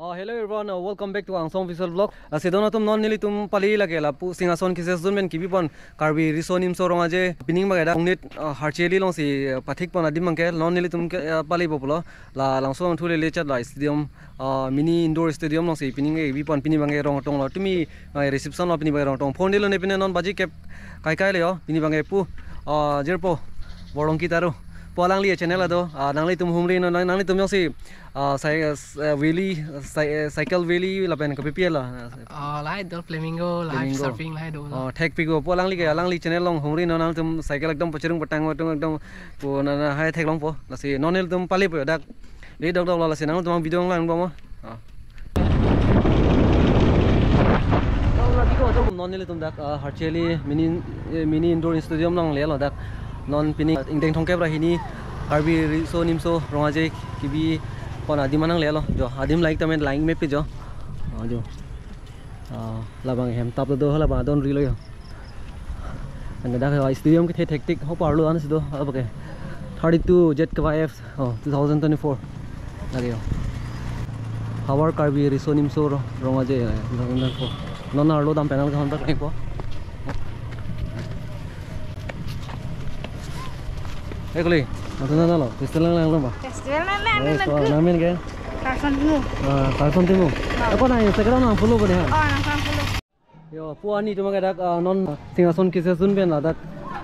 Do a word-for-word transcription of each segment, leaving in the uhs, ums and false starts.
Uh, hello everyone, uh, welcome back to Angsong Official Vlog. Uh, si don atum, non nelitum pali lake lapu Singhason Kese Zone pen kebipon Karbi Riso Nimso Rong Aje, pining bang ke dak Longnit, uh, Harcheli alongsi, uh, pathikpon adim bang ke, non nelitum ke, uh, palipo pulo. La Langso Langthu lele chat la stadium, uh, mini indoor stadium alongsi pining kebipon, pini bang ke rong tong lo, tumi, uh, reception lo, pini bang ke rong tong. Phone dilo ne pine non baji kep kaikai le yo, pini bang ke pu, uh, jirpo, Borlongki Taro. Pu alangli channel ado, uh, nanglitum humri non, nang, nanglitum jongsi, uh, sai, uh, valley, sai, uh, cycle valley lapen kapipi lo. Oh, lahai do, flamingo, lahai, flamingo, surfing lahai do. Oh, thek piko, pu alangli ke, alangli channel along humri non, nangtum cycle ekdom pachirung patang, ekdom, ekdom, pu na, na hai theklongpo. Lasi non nelitum palipo dak. Di dok dok lo, lasi nangtum video lang bo mo. Ah. Non nelitum dak, ah, Harcheli mini, eh, mini indoor stadium along lelo dak. Non pini ingdeng thomkep ra hini Karbi Riso Nimso Rong Aje kebipon adim nanglelo. Jo, adim like tamen like mepi jo. Ah, jo. Ah, labang hem tap do, labang adon rilo yo. Ante dak, ah, stadium kethe thektik ho parlo ansi do, ah, okay. Thirty-two Z K Y F, oh, two thousand twenty-four. Lake yo. Havar Karbi Riso Nimso Ro-, Rong Aje, eh, two thousand twenty-four. Non arlo dam panel kahon tak po. Eh, kuli, mata nana lo, festival lang lang lo ba? Festival lang lang, eh, lang ko lang. Namen ke? Carson Timung. Ah, Carson Timung. Oh. Ako na Instagram nang follow ko dei ha? Oh, nang follow. Yo, pu ani atum ke dak, ah, non Singhason Kese Zone pen ladak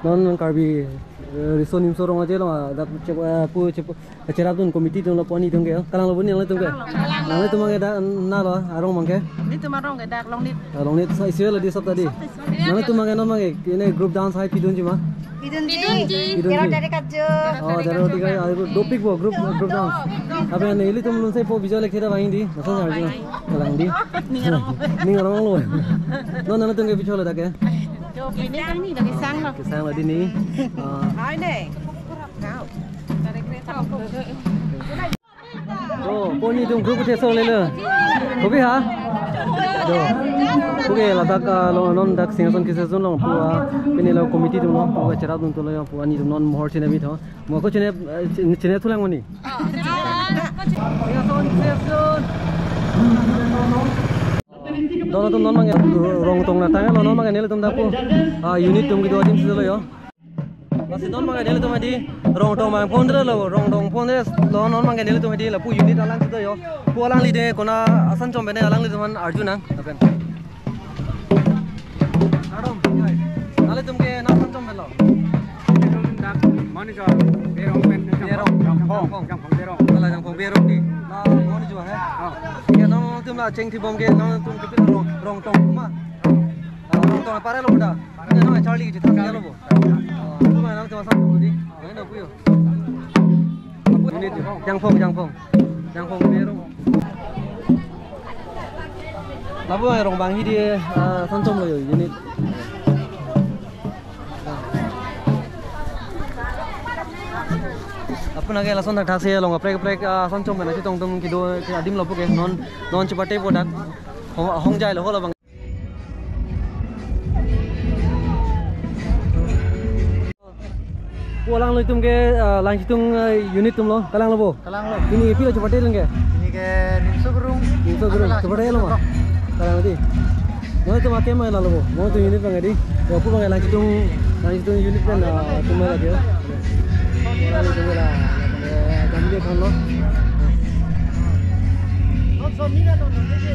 non Karbi, eh, Riso Nimso Rong Aje along, ah, dak chep-, eh, pu chep-, cherapdun committee atum lo, pu ani atum ke, oh. Kalang lo bu ni, nangtum ke? Kalang lo. Nangtum ke dak na lo, arong bang ke? Nelitum arong ke dak Longnit. Ah, Longnit, sa isi lo di sop tadi. Nangtum ke non bang ke, ini group dance hai pidunji ma? Pidunji. Pidunji. Pidunji. Kera tadi kaju. Oh, jadi roti kai, ah, dopik bo, group, group dance. Apa ni, ilitum lun sai po video lek theda bang di. Masa, oh, ngarju. Bang di. Kalang di. Ning arong. Ning arong lo. Non nangtum ke pi cholo dak ke? Jo, pini kami lagi sang lo. Kesang lo di ni. Ah. Hai ne. Kau. Tarik kereta. Oh, pu ani atum group te so lele. Kopi ha? Jo. Pu ke ladak, ah, lo non dak Singhason Kese Zone along pu, ah, pini lo committee atum lo, pu cherapdun atum lo yo, pu ani atum non mohor chine bi tho. Mo ko chine, eh, chine, chine thulang mani. Don atum non bang ke rong tong na tanglo, non bang ke nelitum dak pu, ah, unit atum kedo adim si lo yo. Lasi non bang ke nelitum adi rong tong bang phone lo, rong tong phone lo, non bang ke nelitum adi lapu unit alang si do yo. Pu alangli de kona asan chom bene alanglitum an arju nang. Apen. Arum, nanglitum ke nang asan chom bene lo? Monitor, Berong pen, Berong, Jangphong, Jangphong. Jangphong, Berong. Ala Jangphong, Berong di. Na, monitor hai. Oh. Ya, nangtum la chengthi bom ke, nangtum kepi rong, rong tong ma. Ah, rong tong pare lo da. Ya, nang Charlie ji thang ya lo bo. Ah, tu ma nangtum asan lo di. Nang da puyo. Jangphong, Jangphong. Jangphong Berong. Lapu rong bang hidi, ah, asan chom lo yo, unit. Apun age lason thakthak si along kaprek kaprek, ah, asan chom bena chetong atum kedo adim lo pu ke non, non chepate po dak. Hong, hong jai lo ho lo bang. Pu alanglitum ke, ah, Langchitung, ah, unit atum lo, kalang lo bo? Kalang lo. Pini pilo chepate lang ke? Pini ke Nimso Gurung. Nimso Gurung. Alang chepate lo ma? Nimso Gurung. Kalang di. Nangtum akem ma lalo bo? Nangtum unit bang di. Ya, pu bang Langchitung, Langchitung unit kan, ah, atum lagi ya. Alanglitum la, eh, jam dia kan lo.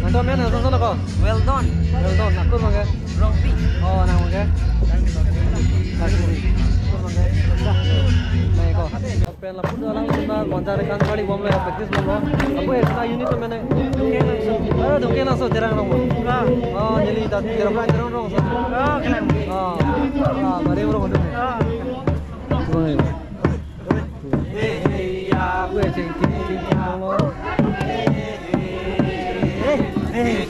Anto men, anto sana ko? Well done. Well done. Akur bang ke? Rongpi. Oh, nang bang ke? Nang ko. Pen lapu do alang sunda gonjar kan kali bom lo, practice bom lo. Apu extra unit lo mene. Ah, dong kena so terang rong. Ah. Oh, jadi dat terang rong rong so. Oh, kena. Ah, ah, bare rong. Ah. Rong. Gue ceng ceng ceng rong. Eh, eh.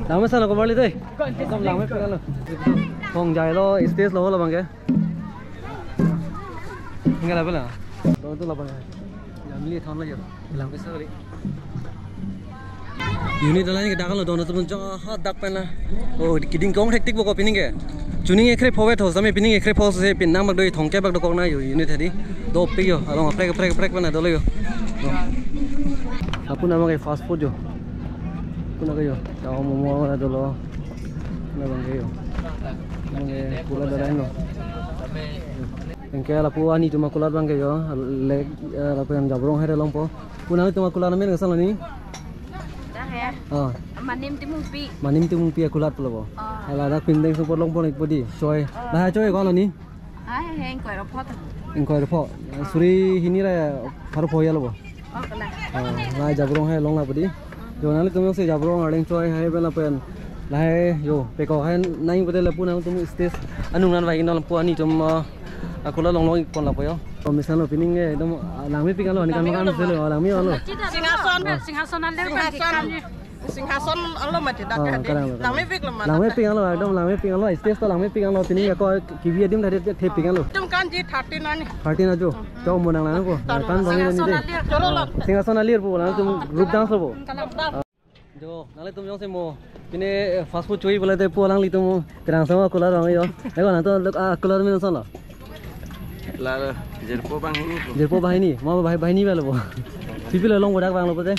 Langme sana ko barli dei. Ekdom langmepik lo. Thong jailo, stage lo labang ke. Hinga labela. Don tu labang ke. Jam li thon lo yo. Langme sa kali. Unit alai ke dak lo, don atum jong ha dak pen na. Oh, keding kong hektik bok pining ke. Chuning ekre pho vet ho, same pining ekre pho se pin nang bak doi thongkep bak dokok na yo unit hadi. Dopik yo, along aprek aprek aprek pen na dolo yo. Oh. Apun abang ke fast food yo. Apun ke yo. Chow momo na dolo. Apun abang ke yo. Abang ke kulat dak lo. Anke lapu ani atum akulat abang ke yo. Lek, eh, lapu yang jabrong hai longpo. Apun nangtum akulat amen kosonlo ni? Dah ya. Oh. Manim Timungpi. Manim Timungpi akulat pulo bo. Oh. Hala dak pindeng support longpo ni podi. Choi. Oh. Dah choi ko lo ni? Ai, he, ingkoi ra pho. Ingkoi ra pho. Suri hini ra pharo pho ya lo bo. Oh, kala. Oh, la jabrong hai long la podi. Jo nanglitum si jabrong arleng choi hai bela pen. Lahai yo peko hai nai podi lapu nangtum stage anung nang vai non lapu ani atum, ah, akulat longlong ik pon lapu yo. Komisan lo pining ke ekdom, ah, langmepik lo, ni kan makan selo, langme lo. Singhason, ah. Singhason alir kan Singhason. Singhason alo mati dak. Ah, hadi. Karang lo, karang. Langmepik lo mati. Langmepik lo, ekdom langmepik lo. Stage to langmepik lo. Pining ke ko kibi adim tadi thepik lo. Atum kanji thirteen ani. Thirteen ajo. Hmm. Chow mo nang lang ko. Kan bang ni Singhason de. Alir. Choro lo. Singhason alir pu, nangtum group dance lo bo. Kan dance. Jo, nanglitum jongsi mo, pine, eh, fast food choi pulote pu alanglitum Terang Asong akulat abang yo. Eko nangtum, ah, akulat amen kosonlo? La, jirpo banghini pu. Jirpo banghini, ma banghini, banghini belo bo. Pipi lo longpo dak abang lo pute?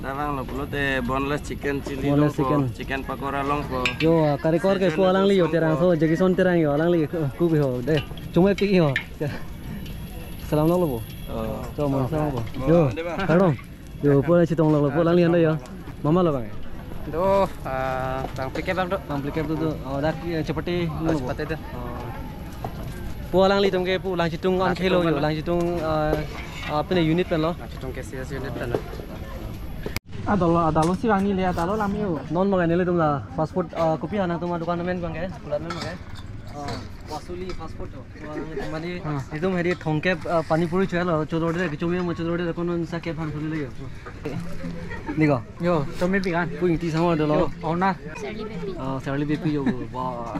Dak abang lo pulote boneless chicken chili longpo, boneless chicken. Chicken pakora longpo. Yo, ah, karikor ke pu alangli yo, Terang Asong, Jackson Terang yo, alangli, eh, kubi ho, de. Chumai pik yo. Salam lo bo. Oh. Chomon salam bo. Oh, yo, ande bang. Kardom. Yo, pu alangli chetong lo, pu alangli anda yo. Mama lo bang. Do, ah, bang plikep bang do. Bang plikep do, do. Oh, dak, eh, chapati lo. Chapati do. Oh. Pu alanglitum ke pu Langchitung an khelo yo, Langchitung, ah, ah, pine unit pen lo. Langchitung K C S unit pen lo. Adolo, adolo si bang ni le, adolo lam yo. Non bang nelitum la fast food, ah, kopi ha nangtum adukan amen bang ke, kulat amen bang ke. Ah, Wasuli fast food do. Mane, ah, itum hedi thongkep, ah, pani puri choi lo, chodor de, kechomi mo chodor de, kono sa kep han thuli le yo. Niko? Yo, chomi pikan. Pu Ingti Sangma dolo. Yo, owner. Shirley Bepi. Ah, Shirley Bepi yo, wah.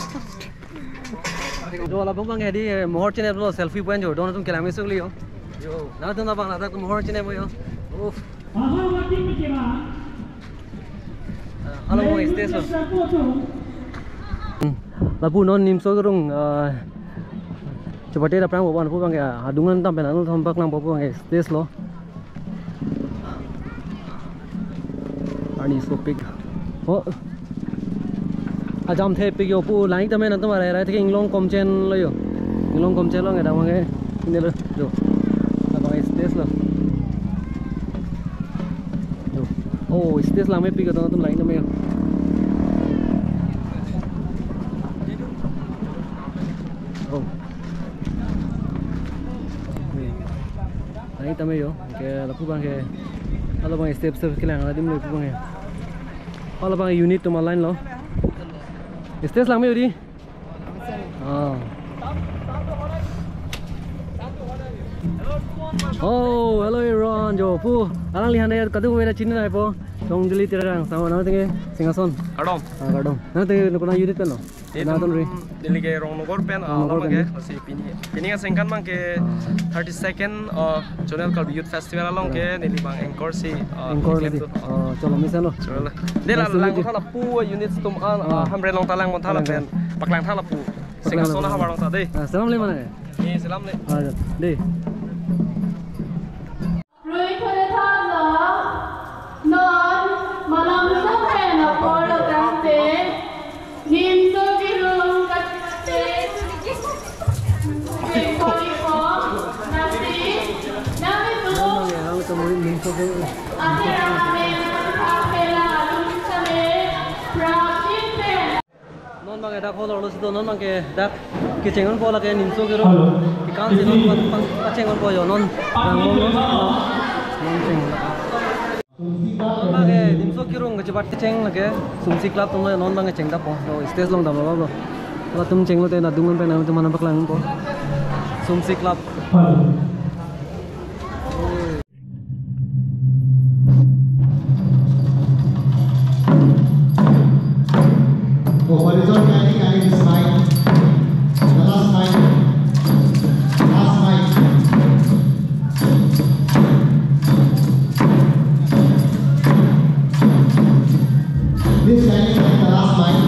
Jo, labang bang hedi, eh, Mohor chine lo, selfie point jo, don atum kelang mesuk le yo. Yo. Nangtum labang ladak Mohor chine mo yo. Uff. Hala mo stage lo. Hmm. Lapu non Nimso Rung, ah, chapati dapprang bo pu bang ke, ah, adung an tam pen anu thom paklang pu bang ke stage lo. Arni sopik. Oh. Jam thepik yo pu, lang tame nangtum arai arai thek inglong komchen lo yo. Inglong komchen lo, nge dam nge. Ini lo yo. Labang stage lo. Yo. Oh, stage lang mepik yo, nangtum lang tame yo. Oh. Ni. Lang tame yo. Ke lapu abang ke. Halabang step step kelang adim lo pu abang ke. Halabang unit atum aline lo. Stage lang me udi. Oh. Oh, hello everyone. Jo pu. Alangli han de kadokave ta chinine po. Tong Delhi Terang sama nangtum ke Singhason. Kardom. Ah, kardom. Nangtum ke konat unit pen lo? Nangtum ri. Delhi ke Rongnogor pen, ah, Rongnogor lama pen. Ke, lasi pini, pini asengkan abang ke, ah, thirty-second, ah, Zonal Karbi Youth Festival along, ah, ke, neli abang anchor si, ah, anchor claim lagi. Tu. Oh, cholo, mesen lo. Cholo. Dei la, nice to meet you. Langtha lapu units atum an, ah, ah, Hamren along ta langtha, langtha lapen. Paklangtha lapu. Paklang Singhason lapu. Havar along ta dei. Ah, salam le mana ya? Ni salam le. Ah, dei. Rui thore than lo, non malom sung pen apor lo tangte, nimso kirung kate, kekoli po, nasi, nami belum, akhir amen, akhir alun same, prapin pen. Non abang ke dak hall arlo si do, non abang ke dak kecheng ponpo lake nimso kirung. Hello. Ikan si non pang, pang, pacheng ponpo yo, non. Bang non, non, non cheng. Non abang ke nimso kirung kachibat kecheng lake Sumsi Club atum lo, non abang ke chengdappo. Yo, stage along damlo lo. Latum chenglote nangdung pen nangtum aphan paklang ponpo. Sumsi Club. Hello. Oh, horizon, kindly carry this mic. The last mic. Last mic. Please kindly carry the last mic.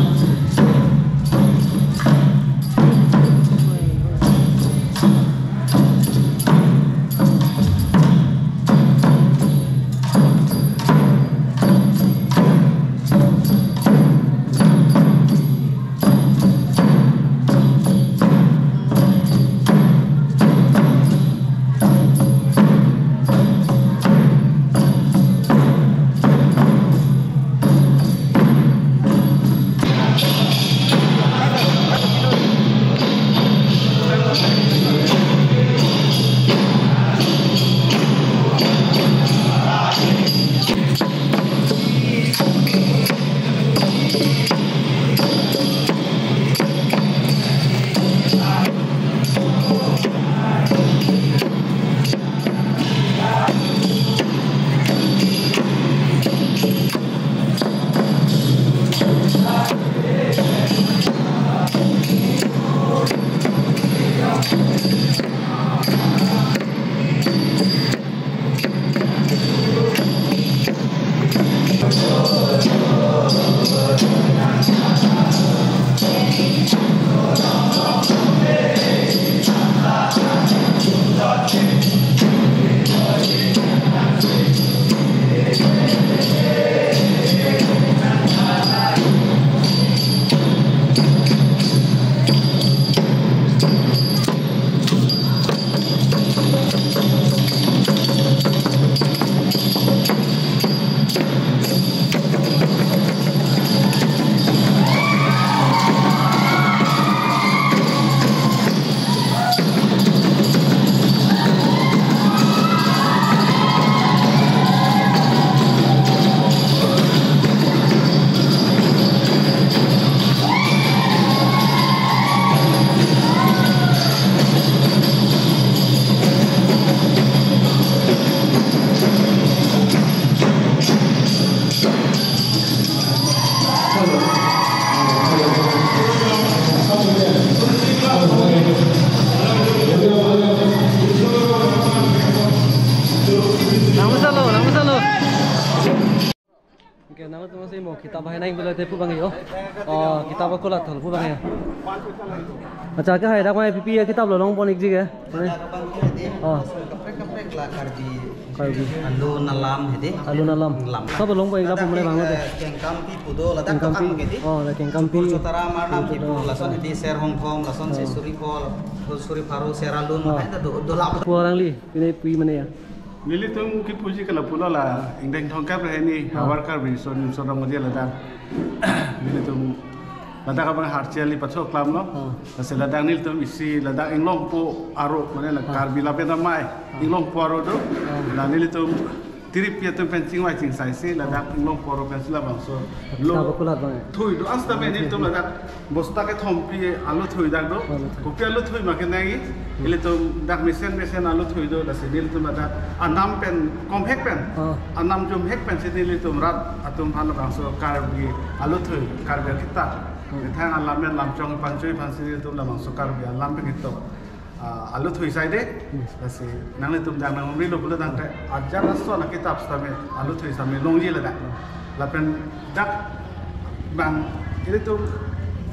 Nang mesen lo, nang mesen lo. Oke, nangtum si mo kitab hai nang bela te pu abang yo. Oh, kitab aku la thol pu abang yo. Acha, ke hai dak mai pipi ya kitab lo long pon ikji ke. Oh. Kaprek kaprek la Karbi. Karbi. Alun alam hedi. Alun alam. Lam. Sab along ba ingla ladak pumre bang lo de. Eh, Kengkampi pu do ladak Kengkampi. Tokang hedi. Oh, la Kengkampi. Chukur Chotaram arnam Chukur kipu Chotaram. Lason hedi Ser Hongthom, lason si Oh. Suri Pharo, Suri Pharo, Ser Alun, Oh. Hai ta do, do lap. Pu arangli, pine pu mane ya. Nelitum kipuji ke lapulo la, ingdeng thomkep ra hini, Oh. Havar Karbi, son, son rong aja ladak. Nelitum ladak abang Harcheli patso klam lo. Oh. Lasi ladak nelitum isi ladak Inglongpo aro, mane la Oh. Karbi Lammet Amei, Oh. Inglongpo aro do. Oh. La nelitum tirip pi atum pen chingvai chingsai si ladak Inglongpo aro pensi labangso. Lo Kita bakulat bang. Thui do, ansi tame nelitum ladak bosta kethom pi alu thui dak do. Oh, alu thui. Kopi alu thui ma kenangji. Hmm. Ilitum dak mesen mesen alu thui do, lasi nelitum ladak anam pen, komhek pen. Oh. Anam jomhek pensi nelitum rat atum aphan labangso Karbi alu thui, Karbi akitap. Hmm. Methang alam pen lamchong panchui aphansi nelitum labangso Karbi alam pen kito. Ah, alu thui sai de. Hmm. Lasi nanglitum dak nanghumri lo pulo tangte ajat ason akitap sitame alu thui sitame longji ladak. Lapen dak bang ilitum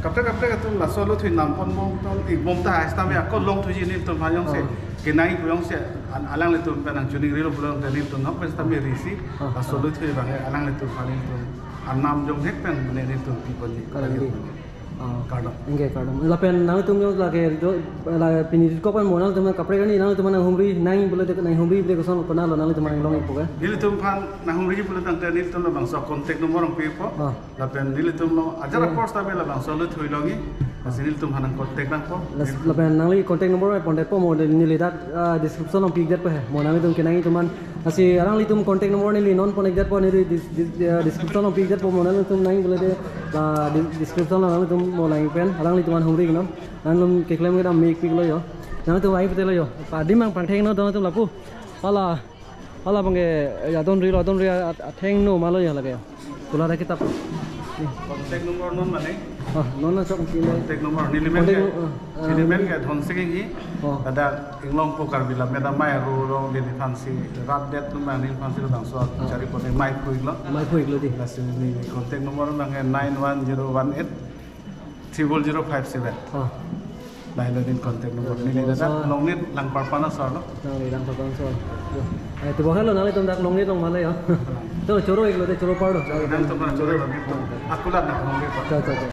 kaprek kaprek atum laso alu thui nam pon bom tong ik bom ta hai sitame ako long thuji nelitum aphan jongsi. Oh. Kenangji pu jongsi an-, alanglitum pen nangchoningri lo pulo tangte nelitum nok pen sitame risi. Oh. Laso alu thui bang alanglitum aphan nelitum anam jomhek pen mane nelitum pi ponji. Kalang di. Ah. Kardom. Ingke kardom. Lapen nangtum yo lake do la pini ko pen mo nangtum kaprek arni nangtum nanghumri nangji pulote nanghumri pulote koson konat lo nangtum nanglong ipo ke? Nelitum aphan nanghumri pulo tangte nelitum labangso contact number nangpipo. Ah. Lapen nelitum lo ajat Oh. apor sitame labangso alu thui longji. Lasi nelitum aphan nang contact nangpo. Las-, lapen nangli contact number pondet po mo neli dak, ah, description nangpi detpo he. Mo nangtum kenangji atum aphan. Lasi alanglitum contact number neli non pon-ik detpo neli dis-, dis-, eh, description nangpi detpo mo nangtum nangji pulote, ah, di-, description alanglitum mo nangji pen, alanglitum aphan humri nang. Nangtum keklem kedam me-ik pik lo yo. Nangtum ai pute lo yo. Padi mang pangtheng no nangtum lapu. Hala, hala bang ke, eh, adon ri lo, adon ri a-, a-, atheng no ma lo yo lake. Pula ada kitab. Contact number non mane? Ah, non na chok pin lo. Contact number neli pen Contact ke. Nu-, ah, ah, Neli pen ke Dhonsing Inghi. Oh. Ladak Inglongpo Karbi Lammet Amei aro along neli aphansi rat det atum abang neli aphansi labangso Ah. chari pon mei phu-ik lo. Mei phu-ik lo di. Lasi neli contact number abang ke nine one zero one eight triple zero five seven. Oh. Lahai lo neli contact number. Neli Oh, ladak so Longnit Langparpan asor lo. Nang di Langparpan asor. Yo. Eh, tu bahkan lo nanglitum dak Longnit along ma lo yo. To choro-ik lo de choro par lo. Nangtum aphan choro lo nelitum. Akulat nang Longnit. Cho, cho, cho.